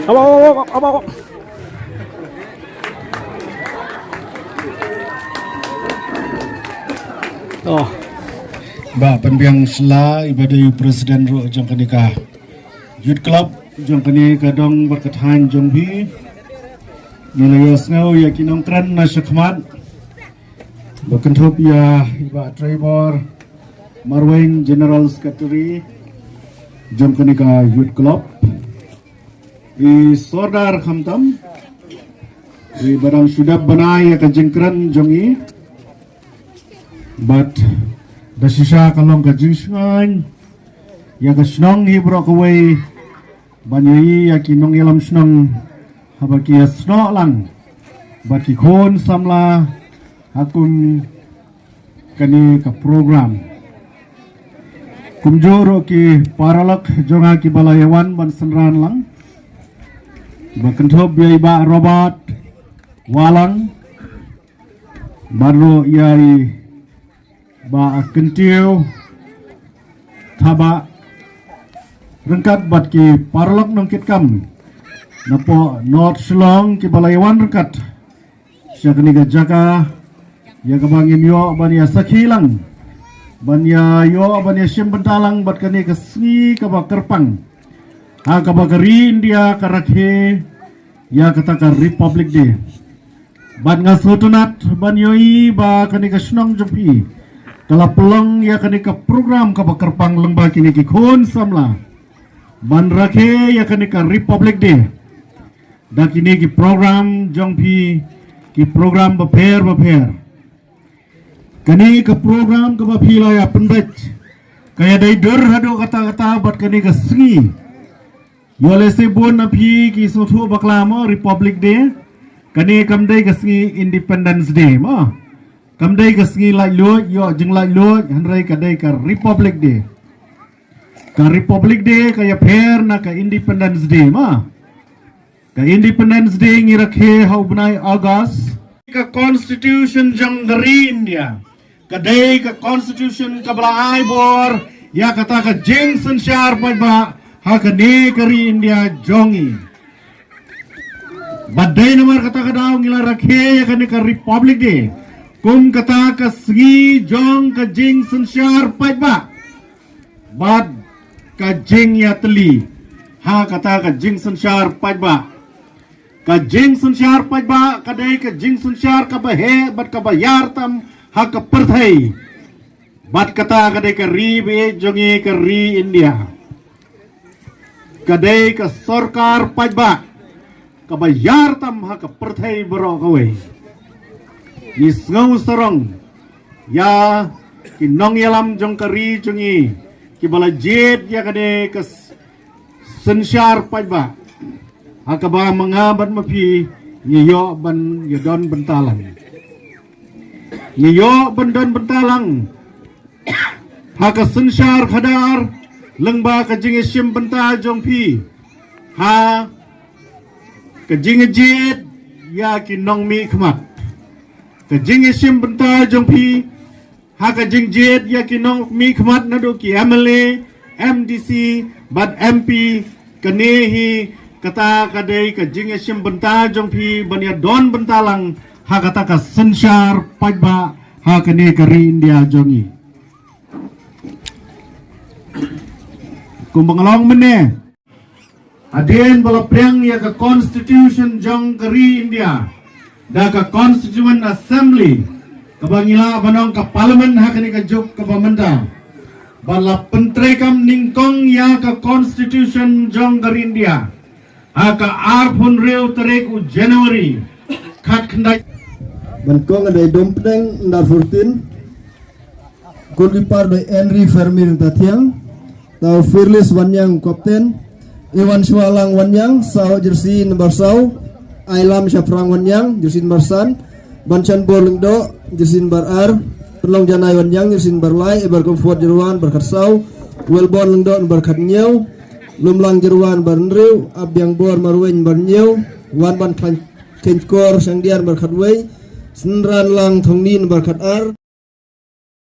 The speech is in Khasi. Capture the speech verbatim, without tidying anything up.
Aba, aba, aba, aba, aba. Oh. Ba pynbiang sla iba dei president ruh jong kane ka Youth Club jong kane ka dong bad ka thaiñ jong phi. Ngi la ïohsngew ïa ki nongkren na shakhmat. Ba kynthup ïa i Bah Trevor Marwein, General Secretary jong kane ka Youth Club. I Sordar khamtam. I ba dang shu dep ban ai ïa ka jingkren jong i. Bad da shisha ka long ka jingshngaiñ ïa ka shnong hi baroh kawei. Ban ïohi ïa ki nongïalam shnong haba ki ïasnoh lang bad ki khun samla ha kum kane ka program. Kumjuh ruh ki paralok jong nga kiba la ïawan ban synran lang. Ba kynthup ïa i Bah Robert Wahlang. Bad ruh ïa i Bah Kyntiew Thabah ryngkat bad ki paralok nongkitkam napoh North Shillong kiba la ïawan ryngkat sha kane ka jaka ïa kaba ngin ïoh ban ïa sakhi lang, ban ïa ïoh ban ïa shim bynta lang bad kane ka sngi kaba kyrpang ha kaba ka ri India ka rakhe ïa kata ka Republic Day. Bad nga sngewtynnat ban ïohi ba kane ka shnong jong phi ka la pynlong ïa kane ka program kaba kyrpang lyngba kine ki khun samla ban rakhe ïa kane ka Republic Day da kine ki program jong phi, ki program bapher bapher. Kane ka program kaba phi la ïa pynbeit ka ïa dei dur haduh katta katta bad kane ka sngi. Ïoh lehse bun na phi ki sngewthuh bakla mo Republic Day. Kane kam dei ka sngi Independence Day mo. Kam dei ka sngi laitluid, ïoh jinglaitluid, hynrei ka dei ka Republic Day. Ka Republic Day ka ïapher na ka Independence Day mo. Ka Independence Day ngi rakhe ha u bnai August. Ka Constitution jong ka ri India ka dei ka Constitution kaba la ai bor ïa kata ka jingsynshar paidbah ha kane ka ri India jong ngi. Bad dei namar kata ka daw ngi la rakhe ïa kane ka Republic Day kum kata ka sngi jong ka jingsynshar paidbah bad ka jingïatylli ha kata ka jingsynshar paidbah. Ka jingsynshar paidbah ka dei ka jingsynshar kaba heh bad kaba ïar tam ha ka pyrthei. Bad kata ka dei ka ri ba ïeit jong ngi ka ri India. Ka dei ka sorkar paidbah kaba ïar tam ha ka pyrthei baroh kawei. Ngi sngew sarong ïa ki nongïalam jong ka ri jong ngi kiba la jied ïa kane ka s- synshar paidbah ha kaba ma nga bad ma phi ngi ïoh ban ïa don bynta lang. Ngi ïoh ban don bynta lang ha ka synshar khadar lyngba ka jingïashim bynta jong phi ha ka jingjied ïa ki nongmihkhmat. Ka jingïashim bynta jong phi ha ka jingjied ïa ki nongmihkhmat naduh ki M L A, M D C bad M P. Kane hi kata ka dei ka jingïashim bynta jong phi ban ïa don bynta lang ha kata ka synshar paidbah ha kane ka ri India jong ngi. Kumba nga la ong mynne, hadien ba la pdiang ïa ka Constitution jong ka ri India da ka Constituent Assembly, kaba ngi lah ban ong ka Parliament ha kane ka juk kaba mynta, ba la pyntreikam nyngkong ïa ka Constitution jong ka ri India ha ka arphew hynriew tarik u January khatkhyndai. Ban kong dei Dompneng number fourteen. Goalkeeper dei Henry Fermir Tathiang. Tau Fearless Wanyang, captain. Iwan Shwalang Wanyang, saw, jersey number saw. Ailam Shaphrang Wanyang, jersey number san. Banchan Bor Lyngdoh, jersey number ar. Pynlong Janai Wanyang, jersey number lai. Eber Comfort Jyrwan, number khatsaw. Welborn Lyngdoh, number khathynñiew. Lumlang Jyrwan, number hynriew. Abiang Bor Marwein, number hynñiew. Wan Ban Khlaiñ Kor Shangdiar, number khatwei. Synran Lang Thongni, number khatar.